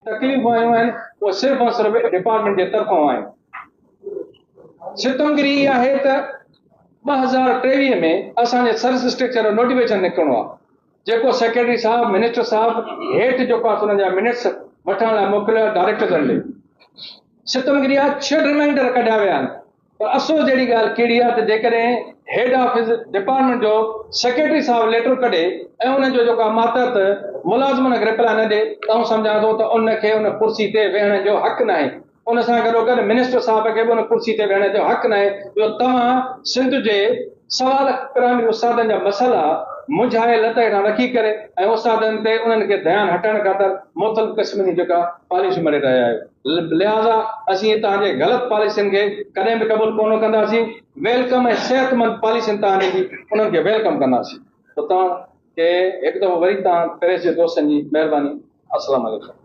تڪليفون آيون آهن اهي صرف ۽ صرف ڊپارٽمينٽ جي طرفان آهن. ستمگري اها آهي ته 2023 ۾ اسان جي سروس اسٽرڪچر جو نوٽيفڪيشن نڪرڻو آهي جيڪو سيڪريٽري صاحب منسٽر صاحب هيٺ جيڪو آهي انهن جا منٽس وٺڻ لاء موڪليو آهي ڊائريڪٽرن ڏي. ستمگري آهي ڇهه ريمائنڊر ڪڍيا ويا آهن پر افسوس جهڙي ڳالهه ڪهڙي آهي ته جيڪڏهن هيڊ آفيس ڊپارٽمينٽ جو سيڪريٽري صاحب ليٽر ڪڍي ۽ ان جو جيڪو آهي ماتحت ملازمن کي رپلاء نه ڏي ته آئون سمجهان ٿو ته ان کي ان ڪرسي تي ويهڻ جو حق ناهي. ان سان گڏوگڏ منسٽر صاحب کي به ان ڪرسي تي ويهڻ جو حق ناهي جو توهان سنڌ جي سوا لک پرائمري استادن جا مسئلا منجهائي لت هيٺان رکي ڪري ۽ استادن تي انهن کي ڌيان هٽائڻ خاطر مختلف قسم جون جيڪا پاليسيون مڙهي رهيا آهيو لهٰذا اسين توهان جي غلط پاليسين کي ڪڏهن به قبول ڪونه ڪنداسين welcome ۽ صحتمند پاليسين توهان جي انهن کي welcome ڪنداسين ته توهان کي هڪ دفعو وري توهان پريس جي دوستن جي مهرباني السلام عليڪم.